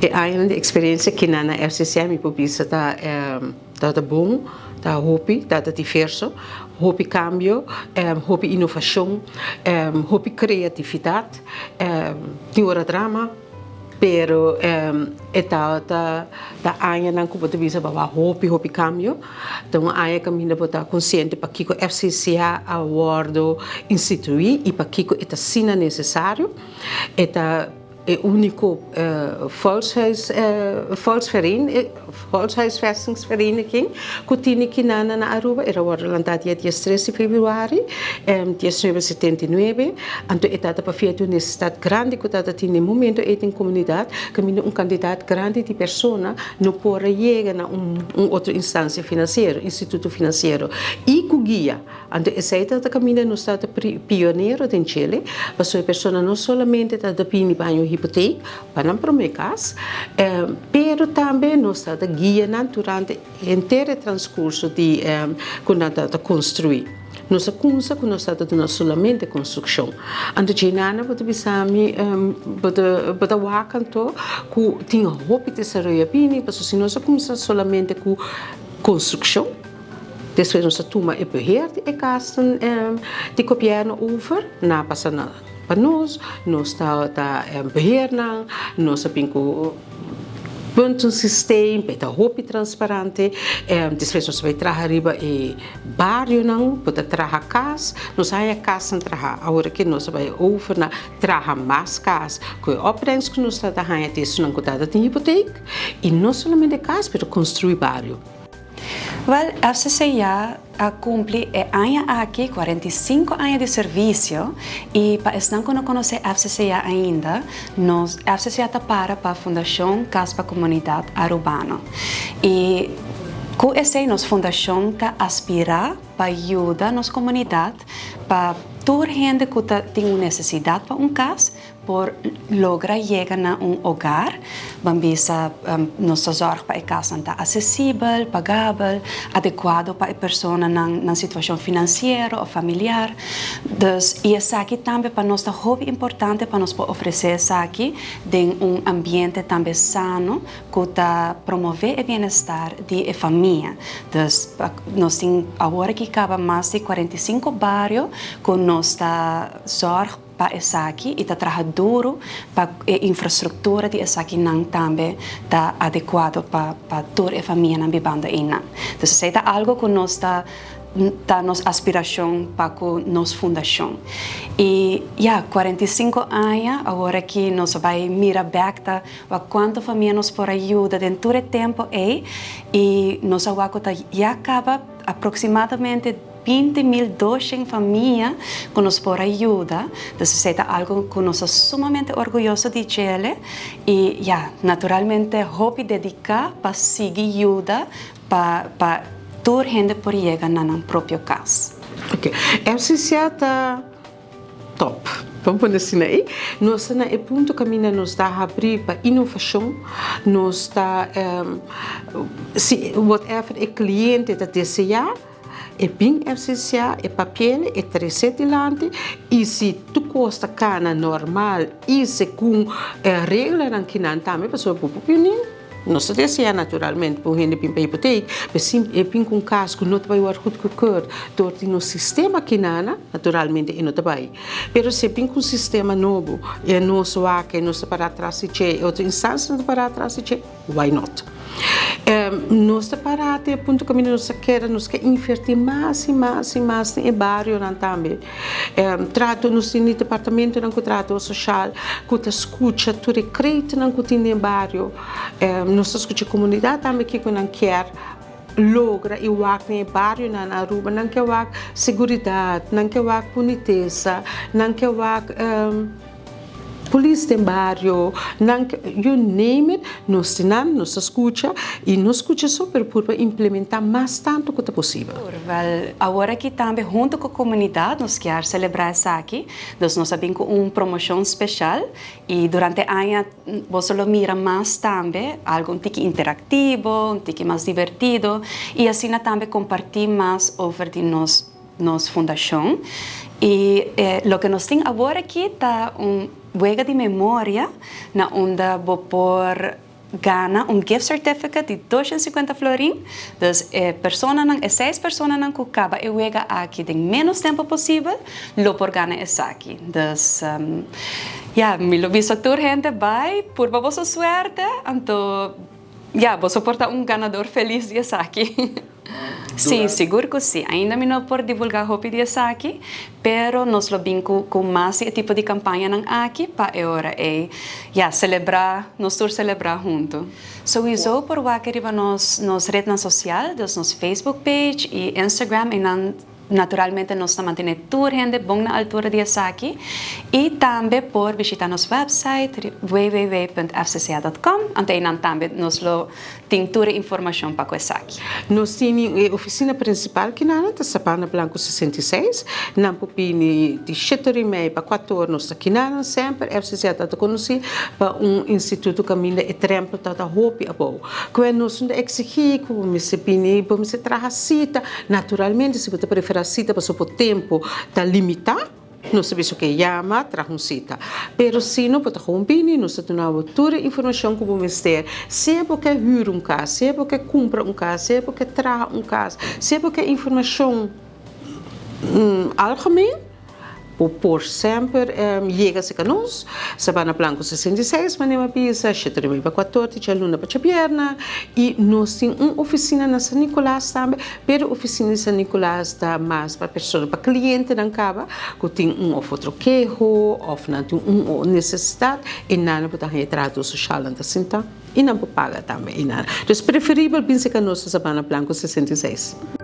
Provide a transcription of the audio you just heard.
E añanan di experiencia kinan na FCCA mi por bisa ta ta bon, ta hopi, ta diverso, hopi cambio, hopi innovacion, hopi creatividad, tin ora drama, pero e ta ta añanan cu bo ta bisa bo a hopi hopi cambio. Ta un aña caminda bo ta consciente pakico FCCA a wordo institui y pakico e ta asina necesario. E ta e unico volkshuis volkshuisvestingsvereniging cu tin kinan na Aruba. E ta wordo lanta dia 13 di februari 1979. Anto e ta pafia di un necesidad grandi cu ta tin den momento ey den comunidad, caminda un cantidad grandi di persona no por a yega na un otro instancia financiero, instituto financiero y cu guia. Anto esey ta caminda nos ta pionero den Chile, pasobra e persona no solamente ta bini pa haña un hipoteek pa nan prome cas, pero tambe nos ta guia nan durante henter e transcurso di cu nan ta construi. Nos a cunsa cu nos ta duna solamente construccion. Anto djenana bo ta bisa mi, bo ta wak anto cu tin hopi desaroyo bini, pasobra si nos a cuminsa solamente cu construccion, despues nos a tuma e beheer di e casnan di gobierno over, nan a pasa pa nos, nos ta beheer nan, nos a bin cu puntensysteem, e ta hopi transparante. Despues nos a bay traha riba e barionan, bo ta traha cas, nos a haya casnan traha, awor aki nos a bay over na traha mas cas, cu e opbrengst cu nos ta haya di esunnan cu ta tin hipoteek, y no solamente cas pero construi bario. Wel, FCCA a cumpli e aña aki 45 aña di servicio y pa esnan cu no conoce FCCA ainda, nos FCCA ta para pa Fundacion Cas pa Comunidad Arubano. Y cu esey nos fundacion ta aspira pa yuda nos comunidad pa tur hende cu ta tin un necesidad pa un cas por logra yega na un hogar. Ban bisa, nos ta zorg pa e casnan ta accesibel, pagabel, adecuado pa e personanan nan situacion financiero of familiar. Dus, y esaki tambe pa nos ta hopi importante pa nos por ofrece esaki den un ambiente tambe sano cu ta promove e bienestar di e famia. Dus, nos tin awor aki caba mas di 45 bario cu nos ta zorg pa esaki y ta traha duro pa e infrastructura di esakinan tambe ta adecuado pa tur e famianan bibando einan. Dus esey ta algo cu nos ta nos aspiracion pa cu nos fundacion. Y ya, 45 aña, awor aki nos bay mira bek ta wak cuanto famia nos por a yuda den tur e tempo ey y nos a wak cu ta ya caba aproximadamente 20.200 famia cu nos por a yuda. Dus esey ta algo cu nos ta sumamente orguyoso di djele y ya, naturalmente hopi dedica pa sigui yuda pa tur hende por yega na nan propio cas. Ok, FCCA ta top. Ban pone asina ei. Nos ta na e punto caminda nos ta habri pa innovacion, nos ta si whatever e cliente ta desea, e bin FCCA, e papiel, e trece dilanti y si tur cos ta cana normal y segun e reglanan kinan tambe pasobra bo por bini. Nos ta desea naturalmente pa un hende bin pa hipoteek, pero si e bin ku un kas ku no ta bai wòrdu goedgekeurd dor di nos sistema kinana, naturalmente e no ta bai. Pero si e bin ku un sistema nobo, e nos wak, e nos ta para atras di dje, e otro instansianan ta para atras di dje, why not? Nos ta para te e punto kaminda nos ta kere, nos ke invertí mas i mas i mas den e barionan tambe. Trato, nos tin di departamentonan ku trato sosial ku ta skucha tur e kreitonan ku tin den bario. Nos ta skucha komunidat tambe kiko nan kier logra i wak den e barionan na Aruba. Nan ke wak seguridat, nan ke wak bunitesa, nan ke wak Polis den bario, nan ke, you name it, nos tin nan, nos ta skucha i no skucha so pero purba implementa mas tantu ku ta posibel. Wel, awor aki tambe hunto ku komunidat nos kier selebrá esaki, dus nos a bin ku un promoshon speshal i durante aña boso lo mira mas tambe algu un tiki interaktivo, un tiki mas divertido i asina tambe kompartí mas over di nos nos fundashon i loke nos tin awor aki ta un wega di memoria na unda bo por. gana un gift certificate di 250 florin. Dus e personanan, e seis personanan ku kaba e wega aki den menos tempu posibel, lo por gana esaki. Dus ya, mi lo bisa tur hende bai, purba boso suerte, anto ya, boso por ta un ganador felis di esaki. Sí, sigur ku sí. Ainda mi no por divulgá hopi di esaki, pero nos lo bin ku mas di e tipo di kampañanan aki pa e ora ei, ya, selebrá, nos tur selebrá huntu. Sowieso por wak riba nos retnan sosial, dus nos Facebook page i Instagram, i nan naturalmente nos ta mantené tur hende bon na altura di esaki. I tambe por bishitá nos website www.fcca.com, anto einan tambe nos lo tin tur e informashon pa ku esaki. Nos tin e ofisina prinsipal kinan ta Sabana Blanco 66. Nan por bini di 7:30 pa 4 or, nos ta kinan semper. FCCA ta konosí pa un instituto kaminda e drempel ta hopi abou. Ku nos no ta eksigí ku bo mester bini, bo mester traha sita. Naturalmente, si bo ta preferá sita pasobra bo tempu ta limitá, nos ta bisa ku yama, traha un sita. Pero si no, bo ta gewoon bini, nos ta duna bo tur e informashon ku bo mester. Sea bo ke hür un kas, sea bo ke kumpra un kas, sea bo ke traha un kas, sea bo ke informashon algemeen, bo por semper yega serka nos. Sabana Blanco 66, manera mi a bisa, 7:30 pa 4 or, djaluna pa djabièrnè. I nos tin un ofisina na San Nicolas tambe, pero ofisina di San Nicolas ta mas pa persona, pa klientenan kaba ku tin un òf otro keho òf nan tin un nesesidat, i nan por ta haña trahadó sosialnan ta sinta i nan por paga tambe einan. Dus preferibel bin serka nos na Sabana Blanco 66.